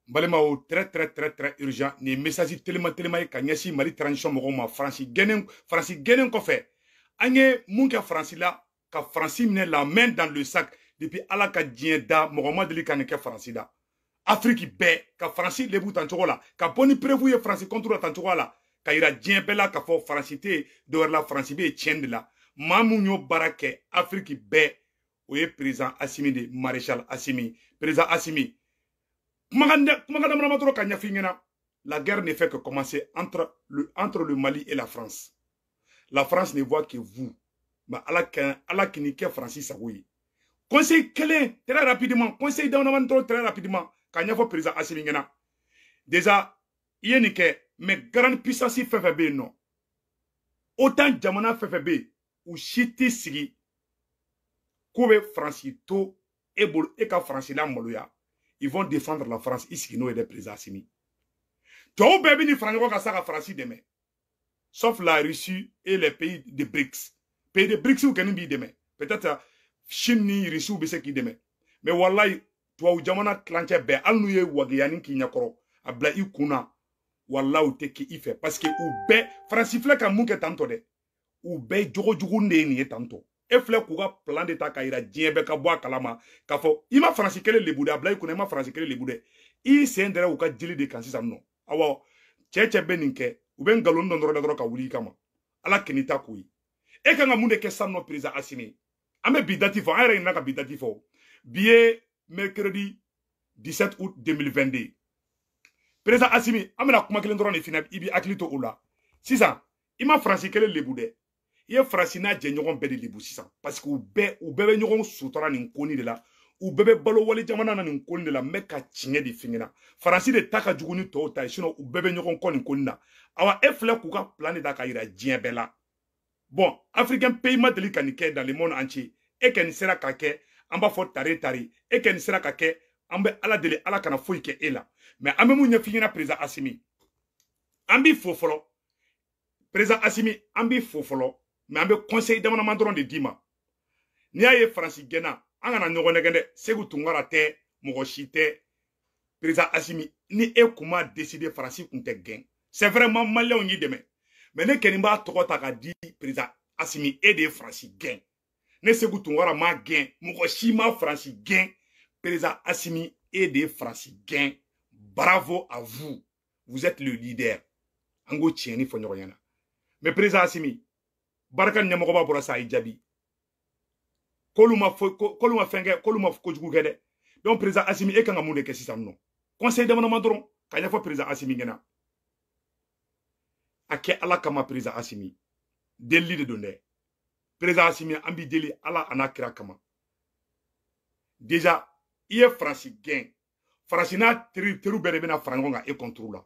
N balimaw, très très très très urgent, nin ye message telima telima ye ka ɲɛsin Mali transition mɔgɔw ma. Faransi gɛnnen, Faransi gɛnnen kɔfɛ, an ye mun kɛ Faransi la ka Faransi minɛ la main dans le sac? Depuis Ala ka diɲɛ da, mɔgɔ ma deli ka nin kɛ Faransi la. Afiriki bɛɛ ka Faransi lebu tan cogo la, ka bɔ ni preuve ye Faransi contre la tan cogo la, ka yira diɲɛ bɛɛ la k'a fɔ Faransi tɛ yen dɔwɛrɛ la, Faransi bɛ yen tiɲɛ de la. Maa mun y'o baara kɛ Afiriki bɛɛ, o ye président Asimi de, maréchal Asimi. Président Asimi, kumakan kumakan damadama dɔrɔn ka ɲɛfɔ i ɲɛna. La guerre ne fait que commencer entre le Mali et la France. La France ne voit que vous, mais Ala ka Ala k'i kɛ Faransi sago ye. Conseil kelen, très rapidement, conseil damadama dɔrɔn, très rapidement, ka ɲɛfɔ président Asimi ɲɛna. Déjà i ye nin kɛ, mais grande puissance fɛn fɛn bɛ yen nɔ, OTAN jamana fɛn fɛn bɛ yen, u si t'i sigi k'u bɛ Faransi to e bolo, e ka Faransi la maloya. Ils vont défendre la France. I sigi n'o ye dɛ, président Asimi. Tɔw bɛɛ bɛ ni fara ɲɔgɔn kan sa ka Faransi dɛmɛ, sauf la Russie et les pays de BRICS. Pays de BRICS kɔni b'i dɛmɛ, peut-être Chine ni Russie bɛ se k'i dɛmɛ, mais wallahi, tubabu jamana tilancɛ bɛɛ, hali n'u ye wagiyani k'i ɲɛkɔrɔ, a bila i kun na, wallahi, u tɛ k'i fɛ, parce que u bɛɛ, Faransi filɛ ka mun kɛ tantɔ dɛ, u bɛɛ jogojugu de ye nin ye tantɔ. E filɛ k'u ka plan de ta ka yira diɲɛ bɛɛ ka bɔ a kalama k'a fɔ i ma Faransi kelen lebu dɛ. A bila i kunna, i ma Faransi kelen lebu dɛ, i sen dɛrɛ u ka jeli de kan sisan nɔ. Awɔ, cɛ cɛ bɛ nin kɛ, u bɛ nkalon dɔn dɔrɔn dɔrɔn ka wuli i kama. Ala k'i ta k'o ye. E kan ka mun de kɛ sisan nɔ, président Asimi? An bɛ bi date fɔ, an yɛrɛ ɲinɛna ka bi date fɔ. Bi ye mercredi 17 août 2022. Président Asimi, an bɛna kuma kelen dɔrɔn de f'i ɲɛna, i b'i hakili to o la. Sisan i ma Faransi kelen lebu dɛ, i ye Faransi n'a jɛɲɔgɔn bɛɛ de lebu sisan, parce que u bɛɛ bɛ ɲɔgɔn sutura nin koni de la, u bɛɛ bɛ balo wali jamana na nin koni de la. N bɛ ka tiɲɛ de f'i ɲɛna, Faransi de ta ka jugu ni tɔw ta ye, sinon u bɛɛ bɛ ɲɔgɔn kɔ nin koni na. Awa, e filɛ k'u ka plan de ta ka yira diɲɛ bɛɛ la. Bon, africain pays ma deli ka nin kɛ dans le monde entier. E kɛ nin sera ka kɛ, an b'a fɔ tare tare. E kɛ nin sera ka kɛ, an bɛ Ala deli, Ala kana foyi kɛ e la. Mais an bɛ mun ɲɛf'i ɲɛna, président Asimi? An b'i fo fɔlɔ, président Asimi, an b'i fo fɔlɔ, mais an bɛ conseil damadama dɔrɔn de d'i ma. N'i y'a ye Faransi gɛnna, an kana ɲɔgɔn nɛgɛn dɛ, Segu Tunkara tɛ, mɔgɔ si tɛ. Président Asimi, ni e kun ma décider, Faransi kun tɛ gɛn. C'est vraiment Maliyɛnw y'i dɛmɛ, mais ne kɔni b'a tɔgɔ ta k'a di président Asimi, e de ye Faransi gɛn. Ne Segu Tunkara ma gɛn, mɔgɔ si ma Faransi gɛn. Président Asimi, e de ye Faransi gɛn. Bravo à vous, vous êtes le leader. An k'o tiɲɛni fɔ ɲɔgɔn ɲɛna. Mais président Asimi, barika ɲɛmɔgɔba bɔra sa, a y'i jaabi k'olu ma k'olu ma fɛn kɛ, k'olu ma kojugu kɛ dɛ. Donc président Asimi, e kan ka mun de kɛ sisan nɔ? Conseil damadama dɔrɔn ka ɲɛfɔ président Asimi ɲɛna. A kɛ Ala kama, président Asimi, delili de don dɛ. Président Asimi, an b'i deli Ala a n'a kira kama. Déjà i ye Faransi gɛn, Faransi n'a teri teriw bɛɛ de bɛna fara ɲɔgɔn kan e contre la.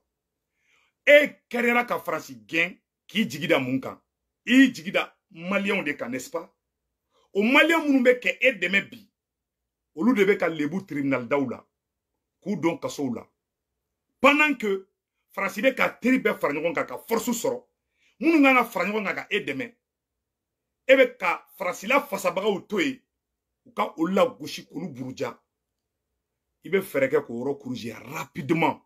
E kɛrɛra ka Faransi gɛn k'i jigi da mun kan? I y'i jigi da Maliyɛnw de kan, n'est-ce pas? O Maliyɛn minnu bɛ kɛ e dɛmɛ bi, olu de bɛ ka lebu tribunal daw la k'u don kasow la, pendant que Faransi bɛ ka teri bɛɛ fara ɲɔgɔn kan ka force sɔrɔ. Minnu kan ka fara ɲɔgɔn kan ka e dɛmɛ, e bɛ ka Faransila fasabagaw to yen, u ka olu lagosi k'olu buruja. I bɛ fɛɛrɛ kɛ k'o yɔrɔ corriger rapidement.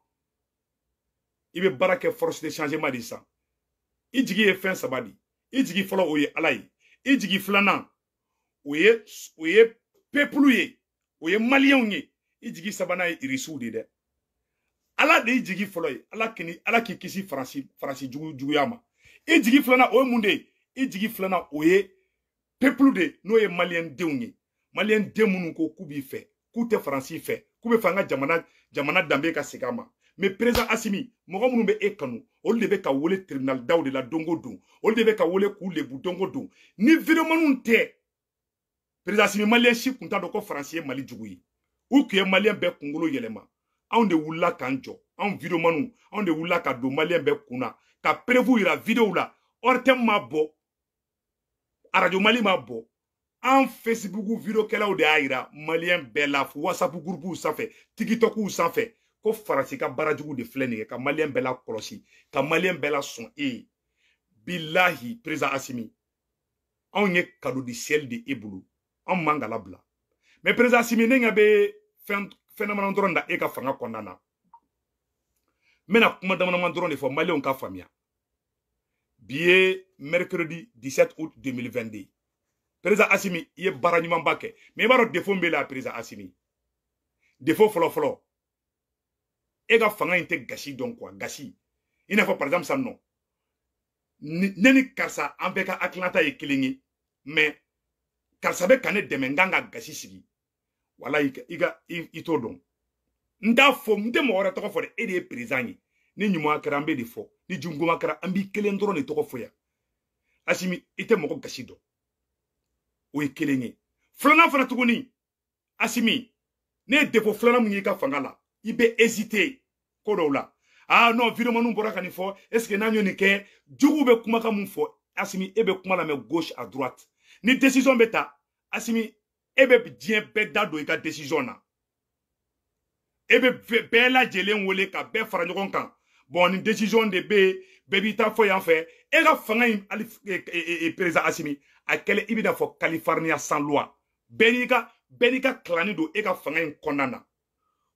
I bɛ baara kɛ force de changement de sisan. I jigi ye fɛn saba de: i jigi fɔlɔ, o ye Ala ye; i jigi filanan, o ye peuple ye, o ye Maliyɛnw ye; i jigi sabanan ye Irisiw de dɛ. Ala de y'i jigi fɔlɔ ye, Ala k'i Ala k'i kisi Faransi jugu juguya ma. I jigi filanan, o ye mun de ye? I jigi filanan, o ye peuple de, n'o ye Maliyɛn denw ye, Maliyɛn den minnu ko k'u b'i fɛ, k'u tɛ Faransi fɛ, k'u bɛ fɛ an ka jamana danbe ka segin a ma. Mais président Asimi, mɔgɔ minnu bɛ e kanu, olu de bɛ ka wele tribunal daw de la don o don, olu de bɛ ka wele k'u lebu don o don. Ni videomaniw tɛ, président Asimi, Maliyɛn si kun t'a dɔn ko Faransi ye Mali jugu ye. U tun ye Maliyɛn bɛɛ kunkolo yɛlɛma. Anw de wulila k'an jɔ, anw videomaniw, anw de wulila ka don Maliyɛn bɛɛ kun na ka preuve yira video la. ORTM ma bɔ, Arajo Mali ma bɔ, an Facebook videokɛlaw de y'a yira Maliyɛn bɛɛ la, WhatsApp groupe sanfɛ, TikTok sanfɛ, ko Faransi ka baara jugu de filɛ nin ye ka Maliyɛn bɛɛ la kɔlɔsi, ka Maliyɛn bɛɛ la sɔn e ye. Bilahi, président Asimi, anw ye cadeau du ciel de e bolo, anw man ka labila. Mais président Asimi, ne ɲɛ bɛ fɛn fɛn damadɔ dɔrɔn da e ka fanga kɔnɔna na. N bɛna kuma damadama dɔrɔn de fɔ maliyɛnw ka faamuya. Bi ye mercredi 17 août 2022. Président Assimi, i ye baara ɲumanba kɛ, mais i b'a dɔn défaut min b'e la, président Assimi. Défaut fɔlɔ fɔlɔ, e ka fanga in tɛ gasi dɔn quoi, gasi. I n'a fɔ par exemple sisan nɔ, ne ni karisa an bɛɛ ka hakilinata ye kelen ye, mais karisa bɛ ka ne dɛmɛ, n kan ka gasi sigi. Wala i ka i t'o dɔn. N t'a fɔ, n tɛ mɔgɔ wɛrɛ tɔgɔ fɔ dɛ, e de ye président ye. Ni ɲuman kɛra, an bɛ de fɔ, ni juguman kɛra, an b'i kelen dɔrɔn de tɔgɔ fɔ yan. Assimi, i tɛ mɔgɔ gasi dɔn, o ye kelen ye. Filanan fana tuguni, Assimi, ne ye défaut filanan mun ye i ka fanga la, i bɛ hésiter ko dɔw la. Ah non, vidéoman bɔra ka nin fɔ, est ce que n'an ye nin kɛ, juguw bɛ kumakan mun fɔ? Assimi, e bɛ kuma lamɛn gauche à droite. Ni décision bɛ ta, Assimi, e bɛ diɲɛ bɛɛ da don i ka décision na. E bɛ bɛɛ lajɛlen wele ka bɛɛ fara ɲɔgɔn kan. Bon, ni décision de bɛ yen, bɛɛ b'i ta fɔ yan fɛ. E ka fanga in, hali président Assimi, a kɛlen i bɛna fɔ California sans loi. Bɛɛ n'i ka clan don e ka fanga in kɔnɔna na.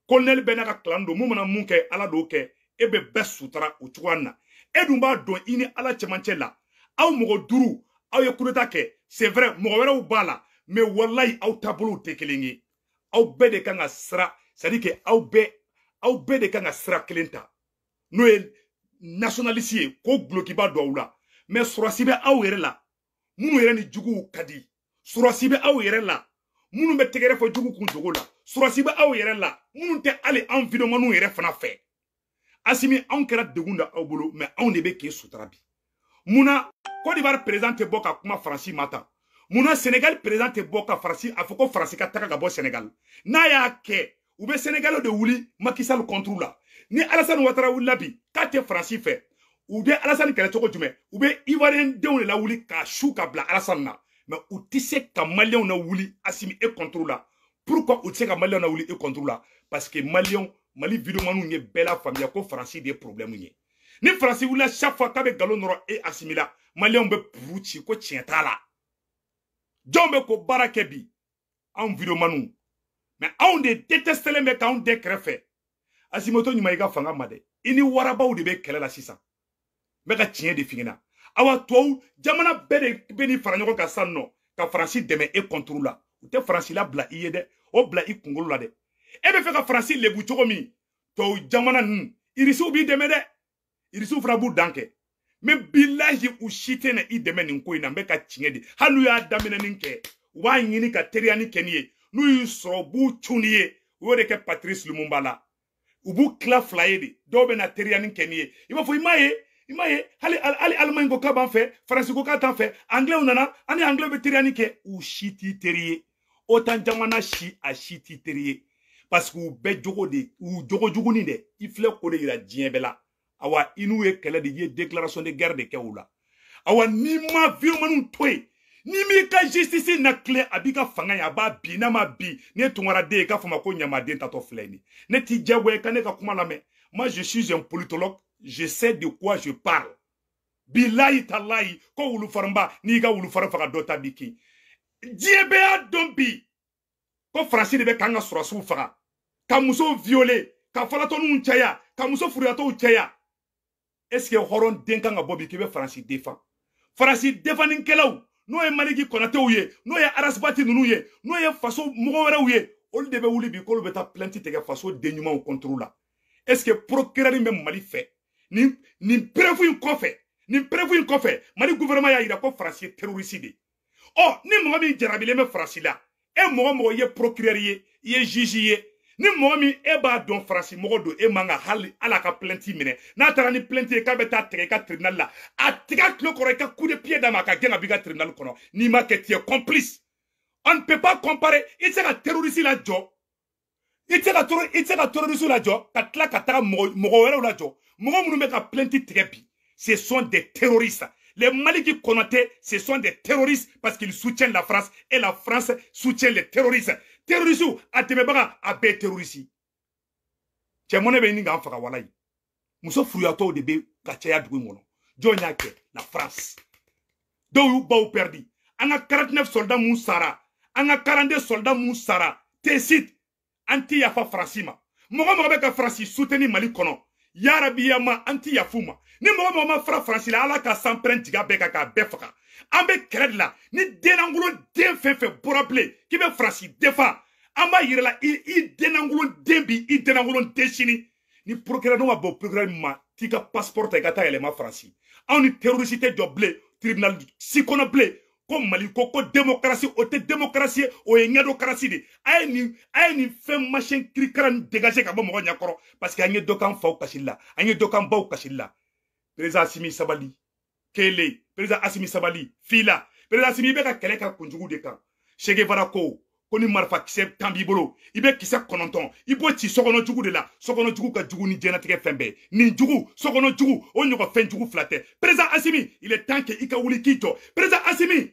Colonel bɛɛ n'a ka clan don, mun mana mun kɛ, Ala d'o kɛ. E bɛ bɛɛ sutura o cogoya na. E dun b'a dɔn i ni Ala cɛmancɛ la, aw mɔgɔ duuru, aw ye coup d'état kɛ, c'est vrai, mɔgɔ wɛrɛw b'a la, mais walayi aw taabolow tɛ kelen ye. Aw bɛɛ de kan ka sira, c'est à dire que aw bɛɛ de kan ka sira kelen ta, n'o ye nationaliste ye, ko gulokiba don aw la. Mais sɔrɔsi bɛ aw yɛrɛ la minnu yɛrɛ ni juguw ka di, sɔrɔsi bɛ aw yɛrɛ la minnu bɛ tɛgɛrɛ fɔ jugu kun jogo la, sɔrɔsi bɛ aw yɛrɛ la minnu tɛ hali anw videomaniw yɛrɛ fana fɛ. Assimi, anw kɛra degun da aw bolo, mais anw de bɛ k'e sutura bi. Munna Côte d'Ivoire président tɛ bɔ ka kuma Faransi ma tan? Munna Sénégal président tɛ bɔ ka Faransi a fɔ ko Faransi ka taga ka bɔ Sénégal? N'a y'a kɛ, u bɛ Sénégalais de wuli Macky Sall contre la. Ni Alassane Ouattara wulila bi k'a tɛ Faransi fɛ, u bɛ Alassane kɛlɛ cogo jumɛn? U bɛ Ivoirien denw de lawuli k'a su ka bila Alassane na, mais u tɛ se ka Maliyɛnw na wuli Assimi e contre la. Pourquoi u tɛ se ka Maliyɛnw na wuli e contre la? Parce que Maliyɛnw, Mali videomaniw ye bɛɛ la faamuya ko Faransi de ye problème ye. Ni Faransi wulila chaque fois k'a bɛ nkalon nɔrɔ e Assimi la, Maliyɛnw bɛ puru ci ko tiɲɛ t'a la. Jɔn bɛ ko baara kɛ bi? Anw videomaniw. Mais anw de détestelen bɛ k'anw den kɛrɛfɛ. Assimi, to ɲuman i ka fanga ma dɛ, i ni warabaw de bɛ kɛlɛ la sisan. N bɛ ka tiɲɛ de f'i ɲɛna. Awa, tubabu jamana bɛɛ de bɛ n'i fara ɲɔgɔn kan sisan nɔ ka Faransi dɛmɛ e contre la. U tɛ Faransi labila i ye dɛ, o bila i kunkolo la dɛ. E bɛ fɛ ka Faransi lebu cogo min, tubabu jamana ninnu, Irisiw b'i dɛmɛ dɛ, Irisiw fana b'u dan kɛ, mais bilahi u si tɛ na i dɛmɛ nin ko in na. N bɛ ka tiɲɛ de. Hali n'u y'a daminɛ nin kɛ, u b'a ɲini ka teriya ni kɛ nin ye, n'u y'u sɔrɔ, u b'u cun ni ye. U y'o de kɛ Patrice Lumumba la. U b'u tila fila ye de, dɔw bɛ na teriya ni kɛ nin ye. I b'a fɔ i m'a ye, i m'a ye, hali Allemagne ko k'a b'an fɛ, Faransi ko k'a t'an fɛ, Anglais nana, an ni Anglais bɛ teriya ni kɛ. U si t'i teri ye. OTAN jamana si, a si t'i teri ye, parce que u bɛɛ jogo de, u jogo juguni dɛ, i filɛ k'o de yira diɲɛ bɛɛ la. Awa, i n'u ye kɛlɛ de, i ye déclaration de guerre de kɛ u la. Awa, n'i ma videomaniw to yen, n'i m'i ka justice na tile, a b'i ka fanga ye, a b'a bi. N'a ma bi, n'i ye tunkaraden ye, k'a fɔ ma ko ɲamaden tatɔ filɛ nin. Ne t'i diyagoya i ka ne ka kuma lamɛn. Moi, je suis un politologue, je sais de quoi je parle. Bilayi talayi, ko wulufarinba, n'i ka wulufarin faga, dɔ ta b'i kin. Diɲɛ bɛɛ y'a dɔn bi ko Faransi de bɛ k'an ka sɔrɔsiw faga, ka musow violer, ka falatɔninw caya, ka muso furuyatɔw caya. Est ce que hɔrɔn den kan ka bɔ bi k'i bɛ Faransi défend? Faransi défendnikɛlaw, n'o ye Maliki Kɔnɔtɛw ye, n'o ye Arasibati ninnu ye, n'o ye faso mɔgɔ wɛrɛw ye, olu de bɛ wuli bi k'olu bɛ taa plainte tigɛ faso den ɲumanw contre la. Est ce que procureur bɛ Mali fɛ? Nin preuve in kɔfɛ, nin preuve in kɔfɛ, Mali gouvernement y'a yira ko Faransi ye terroriste de. Ɔ, ni mɔgɔ min jarabilen bɛ Faransi la, e mɔgɔ mɔgɔ ye procureur ye, i ye juge ye, ni mɔgɔ min e b'a dɔn Faransi mɔgɔ don, e man ka hali ala ka plainte minɛ. N'a taara ni plainte ye k'a bɛ taa tigɛ i ka tribunal la, a tigɛ tulo kɔrɔ, i ka coup de pied d'a ma, a ka gɛn ka bɔ i ka tribunal kɔnɔ. N'i ma kɛ, tu es complice. On ne peut pas comparer. I tɛ se ka terroriste lajɔ, i tɛ se ka terroriste lajɔ ka tila ka taga mɔgɔ wɛrɛw lajɔ. Mɔgɔ minnu bɛ ka plainte tigɛ bi, ce sont des terroristes. Les Maliki Konaté, ce sont des terroristes parce qu'ils soutiennent la France et la France soutient les terroristes. Terroristes, a dɛmɛbaga, a bɛɛ terroriste. Cɛ, mɔnɛ bɛ ɲini k'an faga walayi. Muso furuyatɔw de bɛ ka caya dugu in kɔnɔ. Jɔn y'a kɛ? La France. Dɔw y'u baw perdu. An ka 49 soldats mun sara, an ka 42 soldats mun sara Tessit, an tɛ yafa Faransi ma. Mɔgɔ mɔgɔ bɛ ka Faransi soutenir Mali kɔnɔ, Yarabiyama an ti yafu ma. Ni mɔgɔ mɔgɔ ma fara Faransi la, Ala ka sanpɛrɛn jigin a bɛɛ kan k'a bɛɛ faga. An bɛ kɛlɛ de la. Ni dennankolo den fɛn fɛn bɔra bilen k'i bɛ Faransi défend, an b'a yira la i dennankolo den bi i dennankolo den sini. Ni procureur n'o ma bɔ procureur min ma, t'i ka passeport ta i ka taa yɛlɛma Faransi. Anw ni terroriste tɛ jɔ bilen tribunal si kɔnɔ bilen. Ko Mali ko ko démocratie, o tɛ démocratie ye, o ye ɲɛdɔnkarasi de. A ye nin fɛn machin kirikara nin dégager ka bɔ mɔgɔ ɲɛkɔrɔ, parce que an ye dɔ k'an faw kasili la, an ye dɔ k'an baw kasili la. Président Assimi sabali kelen, président Assimi sabali fila, président Assimi i bɛ ka kɛlɛ kɛ kunjugu de kan. Che Guevara ko ko ni marifa kisɛ 10 b'i bolo, i bɛ kisɛ 9 i b'o ci sokɔnɔ jugu de la. Sokɔnɔ jugu ka jugu ni diɲɛlatigɛ fɛn bɛɛ. Nin jugu, sokɔnɔ jugu, o ɲɔgɔn fɛn jugu fila tɛ. Président Assimi, il est temps que i ka wuli k'i jɔ. Président Assimi,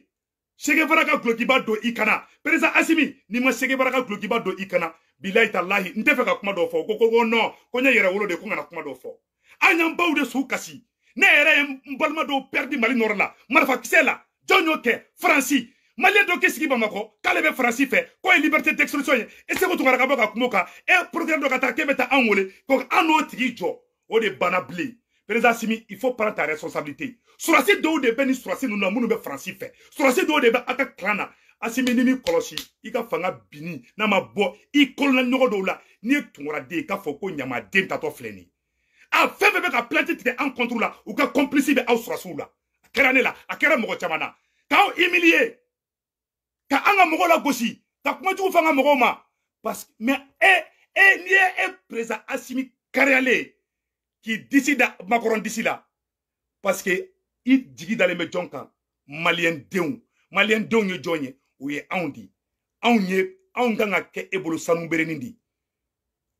Che Guevara ka gulokiba don i kana. Président Assimi, n'i ma Che Guevara ka gulokiba don i kana, bilayi talahi, n tɛ fɛ ka kuma dɔ fɔ. Ko ko ko non, ko n ye yɛrɛ wolo de, ko n kana kuma dɔ fɔ. An y'an baw de su kasi. Ne yɛrɛ ye n balima dɔw perdu Mali nɔrɔ la, marifa kisɛ la. Jɔn y'o kɛ? Faransi. Malien dɔ k'i sigi Bamakɔ k'ale bɛ Faransi fɛ, k'o ye liberté d'expression ye. E Segu Tunkara ka bɔ ka kuma o kan, e procureur dɔ ka taa k'e bɛ taa anw wele ko an n'o tigi jɔ, o de banna bilen. Président Assimi, il faut prendre ta responsabilité. Surasi dɔw de bɛ ni surasi ninnu na minnu bɛ Faransi fɛ, surasi dɔw de bɛ a ka clan na. Assimi, ni m'i kɔlɔsi i ka fanga binni n'a ma bɔ i kɔlɔnna ɲɔgɔn dɔw la, n'i ye Tunkara den ye k'a fɔ ko ɲamaden tatɔ filɛ nin ye. A fɛn fɛn bɛ ka plainte tigɛ an contre la, u ka complice bɛ aw surasiw la. A kɛra ne la, a kɛra mɔgɔ caman na. K'aw humilier, ka an ka mɔgɔw lagosi, ka kuma jugu fɔ an ka mɔgɔw ma. Parce que mais e n'i ye e président Assimi kariyalen k'i disi da Macron disi la, parce que i jigi dalen bɛ jɔn kan? Maliyɛn denw. Maliyɛn denw ye jɔn ye? O ye anw de. Anw ye, anw kan ka kɛ e bolo sanu berenin de.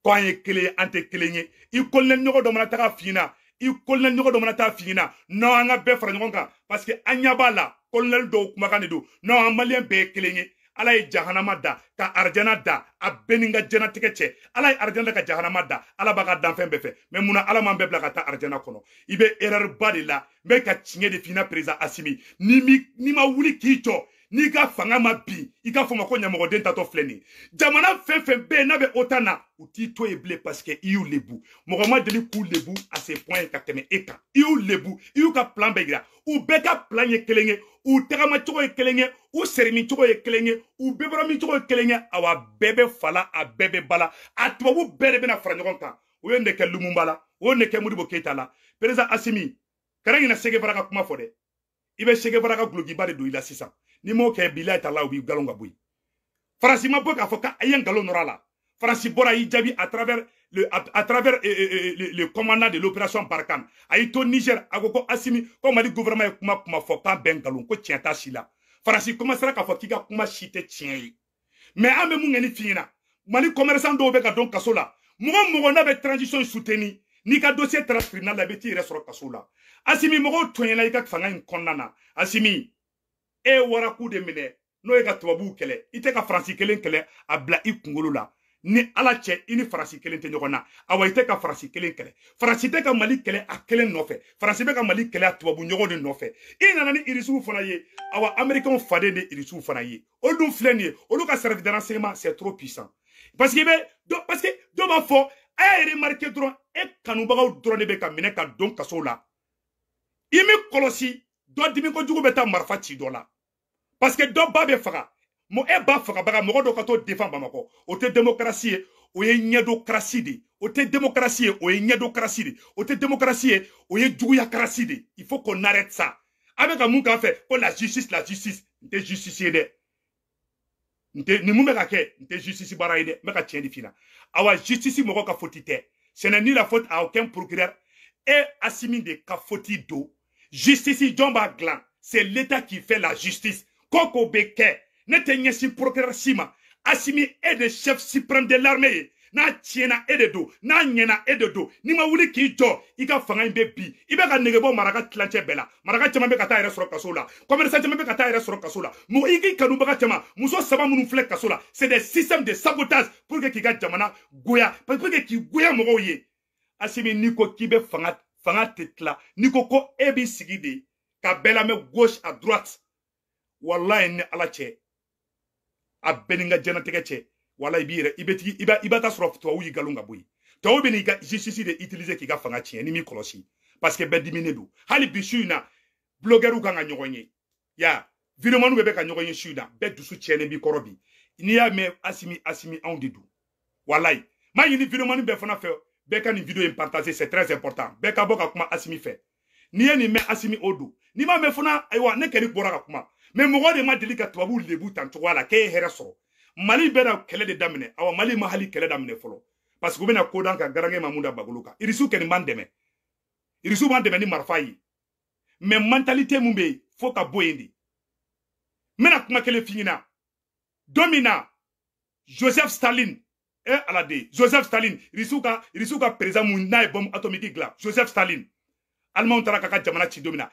Ko an ye kelen ye, an tɛ kelen ye. I kolonɛ ɲɔgɔn dɔ mana taga f'i ɲɛna, i kolonɛ ɲɔgɔn dɔ mana taa f'i ɲɛna, non, an ka bɛɛ fara ɲɔgɔn kan, parce que an ɲɛ b'a la kolonɛli dɔw kumakan de don. Non, an maliyɛn bɛɛ ye kelen ye. Ala ye jahanama da ka arijana da, a bɛɛ ni ka diɲɛnatigɛ cɛ. Ala ye arijana da ka jahanama da, Ala b'a ka danfɛn bɛɛ fɛ. Mais munna Ala m'an bɛɛ bila ka taa arijana kɔnɔ? I bɛ erreur ba de la. N bɛ ka tiɲɛ de f'i ɲɛna président Assimi, n'i ma wuli k'i jɔ, n'i ka fanga ma bin, i k'a fɔ ma ko ɲamɔgɔden tatɔ filɛ nin ye. Jamana fɛn fɛn bɛ yen n'a bɛ OTAN na, u t'i to yen bilen, parce que i y'u lebu. Mɔgɔ ma deli k'u lebu à ce point ka tɛmɛ e kan. I y'u lebu, i y'u ka plan bɛɛ yira. U bɛɛ ka plan ye kelen ye, u tagamacogo ye kelen ye, u sɛrimincogo ye kelen ye, u bɛbɔrɔmincogo ye kelen ye. Awa bɛɛ bɛ fala, a bɛɛ bɛ bala, a tubabu bɛɛ de bɛna fara ɲɔgɔn kan. O ye nin de kɛ Lumumba la, o ye nin de kɛ Modibo Keyita la. Président Assimi, kana ɲinɛ Che Guevara ka kuma fɔ dɛ. I bɛ Che Guevara ka gulokiba de don i la sisan. N'i m'o kɛ, bilayi ta la, u b'i galon ka bɔ yen. Faransi ma bɔ k'a fɔ k'a ye nkalon nɔrɔ a la. Faransi bɔra y'i jaabi à travers le commandant de l'opération Barkhane. A y'i to Niger, a ko ko Assimi, ko Mali gouvernement ye kuma kuma fɔ k'a bɛɛ nkalon, ko tiɲɛ t'a si la. Faransi commencera k'a fɔ k'i ka kuma si tɛ tiɲɛ ye. Mais an bɛ mun kɛ ni f'i ɲɛna? Mali commerçant dɔw bɛ ka don kaso la. Mɔgɔ mɔgɔ n'a bɛ transition soutenir, n'i ka dossier taara tribunal la, i bɛ t'i yɛrɛ sɔrɔ kaso la. Assimi, mɔgɔw tɔɲɛna i ka fanga in kɔnɔna na. Assimi, e ye waraku de minɛ n'o ye ka tubabuw kɛlɛ. I tɛ ka Faransi kelen kɛlɛ, a bila i kunkolo la. Ni Ala cɛ, i ni Faransi kelen tɛ ɲɔgɔn na. Awa i tɛ ka Faransi kelen kɛlɛ. Faransi tɛ ka Mali kɛlɛ a kelen nɔfɛ. Faransi bɛ ka Mali kɛlɛ a tubabu ɲɔgɔn de nɔfɛ. I nana ni irisiw fana ye. Awa américains faden de irisiw fana ye. Olu dun filɛ nin ye, olu ka service de renseignement, c'est trop puissant. Parce que i bɛ dɔ, parce que dɔw b'a fɔ a y'a remarqué dɔrɔn, e kanubagaw dɔrɔn de bɛ ka minɛ ka don kaso la. I mi kɔlɔsi, dɔ dimi kojugu bɛ taa marifa ci dɔ la, parce que dɔ ba bɛ faga. Mɔ e ba fagabaga, mɔgɔ dɔ ka t'o défend Bamakɔ, o tɛ démocratie ye, o ye ɲɛdɔnkarasi de ye. O tɛ démocratie ye, o ye ɲɛdɔnkarasi de ye. O tɛ démocratie ye, o ye juguyakarasi de ye. Il faut qu'on arrête ça. A bɛ ka mun k'an fɛ ko la justice, la justice? N tɛ justice ye dɛ. N tɛ nin mun bɛ ka kɛ, n tɛ justice baara ye dɛ. N bɛ ka tiɲɛ de f'i ɲɛna. Awa justice mɔgɔ ka faute tɛ, ce n'est ni la faute à aucun procureur. E Assimi de ka faute don. Justice, jɔn b'a dilan? C'est l'État qui fait la justice. Ko ko bɛ kɛ, ne tɛ ɲɛsin procureur si ma. Assimi, e de chef suprême de l'armée ye. N'a tiɲɛna, e de don. N'a ɲɛna, e de don. N'i ma wuli k'i jɔ, i ka fanga in bɛ bi. I bɛ ka nege bɔ maraka tilancɛ bɛɛ la. Maraka caman bɛ ka taa yɛrɛ sɔrɔ kaso la, commerçant caman bɛ ka taa yɛrɛ sɔrɔ kaso la, mɔgɔ i k'i kanubaga caman, muso saba minnu filɛ kaso la, c'est des systèmes de sabotage pour que k'i ka jamana goya, pour que k'i goya mɔgɔw ye. Assimi, n'i ko k'i bɛ fanga, fanga tɛ tila. N'i ko ko e b'i sigi de ka bɛɛ lamɛn gauche à droite, walayi, ni Ala cɛ, a bɛɛ ni n ka diɲɛnatigɛ cɛ, wala i b'i yɛrɛ i bɛ tigi i b'a taa sɔrɔ tubabu y'i galon ka bɔ yen. Tɔw bɛ n'i ka justice de utiliser k'i ka fanga tiɲɛ ni m'i kɔlɔsi, parce que bɛɛ diminen don. Hali bi su in na, blogueurs kan ka ɲɔgɔn ye ya, vidéomanw bɛɛ bɛ ka ɲɔgɔn ye su in na, bɛɛ dusu tiɲɛnen b'i kɔrɔ bi. N'i y'a mɛn Asimi, Asimi, anw de don. Walayi, m'a ɲini vidéoman bɛɛ fana fɛ, bɛɛ ka nin vidéo in partager, c'est très important. Bɛɛ ka bɔ ka kuma Asimi fɛ. N'i ye nin mɛn, Asimi o don. N'i m'a mɛn fana, ayiwa, ne kɛli bɔra ka kuma. Mais mɔgɔ de ma deli ka tubabuw lebu tan cogoya la k'e ye hɛrɛ sɔrɔ. Mali bɛna kɛlɛ de daminɛ. Awa, Mali ma hali kɛlɛ daminɛ fɔlɔ, parce que u bɛna ko dan ka garankɛ ma mun da bagolo kan. Irisiw kɛni b'an dɛmɛ, irisiw b'an dɛmɛ ni marifa ye, mais mentalité mun bɛ yen, fo ka bɔ yen de. N bɛna kuma kelen f'i ɲɛna. Don min na Joseph Staline, e ala de, Joseph Staline, irisiw ka président mun n'a ye bombe atomique dilan, Joseph Staline, Alimanw taara k'a ka jamana ci don min na,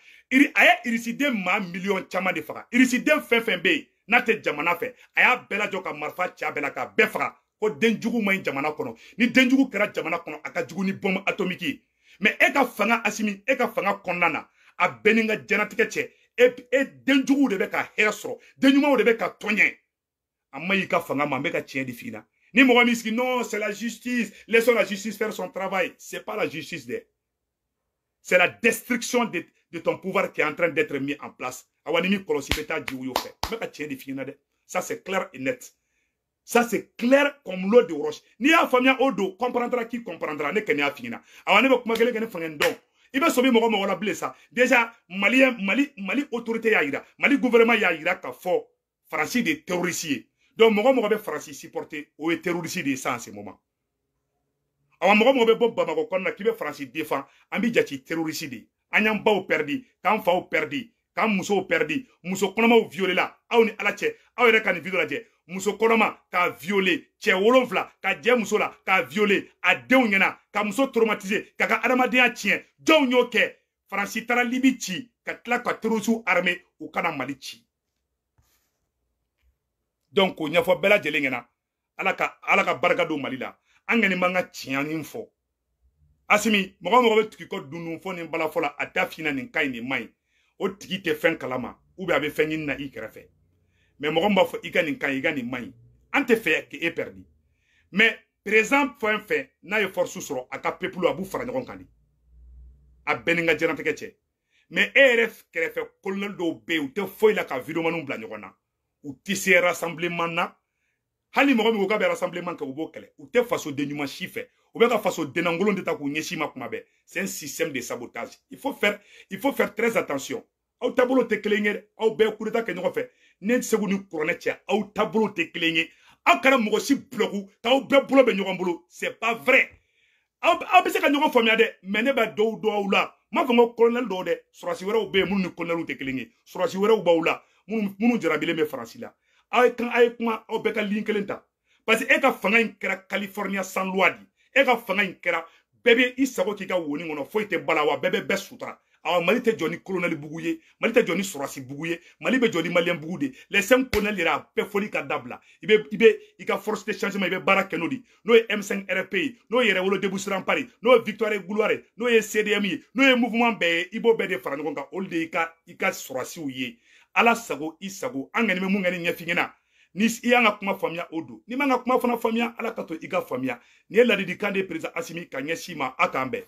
a ye irisiden maa miliyɔn caman de faga. Irisiden fɛn fɛn bɛ yen n'a tɛ jamana fɛ, a y'a bɛɛ lajɔ ka marifa ci a bɛɛ la k'a bɛɛ faga, ko denjugu man ɲi jamana kɔnɔ. Ni denjugu kɛra jamana kɔnɔ, a ka jugu ni bombe atomique ye. Mais e ka fanga, Asimi, e ka fanga kɔnɔna na, a bɛɛ ni n ka diɲɛnatigɛ cɛ, e denjuguw de bɛ ka hɛrɛ sɔrɔ, den ɲumanw de bɛ ka tɔɲɛ. A ma y'i ka fanga ma, n bɛ ka tiɲɛ de f'i ɲɛna. Ni mɔgɔ min sigi, non, c'est la justice, laissons la justice faire son travail, c'est pas la justice dɛ, c'est la destruction de ton pouvoir qui est en train d'être mis en place. Awa, ni min kɔlɔsi, bɛ taa jiwoyo fɛ. N bɛ ka tiɲɛ de f'i ɲɛna dɛ. Ça, c'est clair et net, ça, c'est clair comme l'eau de roche. N'i y'a faamuya o don, comprendra qui comprendra. Ne kɔni y'a f'i ɲɛna. Awa, ne bɛ kuma kelen kɛ ne fanga dɔn. I bɛ sɔmi mɔgɔ mɔgɔ la bilen sa. Déjà malien, Mali autorité y'a yira, Mali gouvernement y'a yira k'a fɔ Faransi de ye terroriste ye. Donc mɔgɔ mɔgɔ bɛ Faransi supporter, o ye terroriste de ye sisan en ce moment. Awa, mɔgɔ mɔgɔ bɛ bɔ Bamakɔ kɔnɔna na k'i bɛ Faransi défend, an b'i jate terroriste de ye. An y'an baw perdi, k'an faw perdi, k'an musow perdi, muso kɔnɔmaw violé la. Aw ni Ala cɛ, aw yɛrɛ ka nin vidéo lajɛ. Muso kɔnɔma k'a violé, cɛ 7 ka jɛ muso la k'a violé a denw ɲɛna, ka muso traumatiser, k'a ka adamadenya tiɲɛ. Jɔnw y'o kɛ? Faransi taara Libi ci ka tila ka terroriste armé u kana Mali ci. Donc k'o ɲɛfɔ bɛɛ lajɛlen ɲɛna. Ala ka barika don Mali la. An kɔni b'an ka tiɲɛ fɔ. Asimi, mɔgɔ mɔgɔ bɛ tugu i kɔ dundun fɔ nin balafɔ la, a t'a f'i ɲɛna nin ka ɲi, nin man ɲi, o tigi tɛ fɛn kalama ou bien a bɛ fɛn ɲini na i kɛrɛfɛ. Mais mɔgɔ min b'a fɔ i ka nin ka ɲi, i ka nin man ɲi, an tɛ fɛ k'e perdi. Mais président fɛn fɛn n'a ye force sɔrɔ, a ka peuple a b'u fara ɲɔgɔn kan de, a bɛɛ ni n ka diɲɛnatigɛ cɛ. Mais e yɛrɛ kɛrɛfɛ colonel dɔw bɛ yen, u tɛ foyi la ka videomaniw bila ɲɔgɔn na, u tɛ se rassemblement na. Hali mɔgɔ min ko k'a bɛ rassemblement kɛ, u b'o kɛlɛ. U tɛ fasoden ɲuman si fɛ, u bɛ ka fasoden lankolon de ta k'u ɲɛsin ma kuma bɛɛ. C'est un système de sabotage. Il faut faire très attention. Aw taabolo tɛ kelen ye dɛ. Aw bɛɛ coup d'état kɛ ɲɔgɔn fɛ. Ne Segu ni kuranɛ cɛ, aw taabolo tɛ kelen ye. Aw kana mɔgɔ si bloku k'aw bɛɛ bolo bɛ ɲɔgɔn bolo, c'est pas vrai. Aw bɛ se ka ɲɔgɔn faamuya dɛ, mais ne bɛ dɔw dɔn aw la. N m'a fɔ n ko colonel dɔw dɛ, sɔrɔsi wɛrɛw bɛ yen minnu ni colonel tɛ kelen ye. Sɔrɔsi wɛrɛw b'aw la minnu jarabilen bɛ Faransi la. Aw ye kan, aw ye kuma, aw bɛɛ ka ligne kelen ta, parce que e ka fanga in kɛra California sans loi de. E ka fanga in kɛra bɛɛ bɛ i sago k'i ka woni kɔnɔ, foyi tɛ bala wa, bɛɛ bɛ bɛɛ sutura. Awa, Mali tɛ jɔ ni colonel bugu ye, Mali tɛ jɔ ni sɔrɔsi bugu ye, Mali bɛ jɔ ni malien bugu de. Les cinq colonels yɛrɛ, a bɛɛ fɔli ka dabila. I bɛ i ka force de changement, i bɛ baara kɛ n'o de, n'o ye M5 RFP ye, n'o ye Yɛrɛwolo Debout sur Rempart, n'o ye Victoire Gloire ye, n'o ye CDM ye, n'o ye mouvement bɛɛ ye, i b'o bɛɛ de fara ɲɔgɔn kan. Olu de y'i ka sɔrɔsiw ye. Ala sago, i sago. An kɔni bɛ mun kɛ ni ɲɛf'i ɲɛna. Ni i y'an ka kuma faamuya, o don. N'i m'an ka kuma fana faamuya, Ala ka to i ka faamuya. Nin ye ladilikan de ye, président Asimi, ka ɲɛsin ma. A k'an bɛn.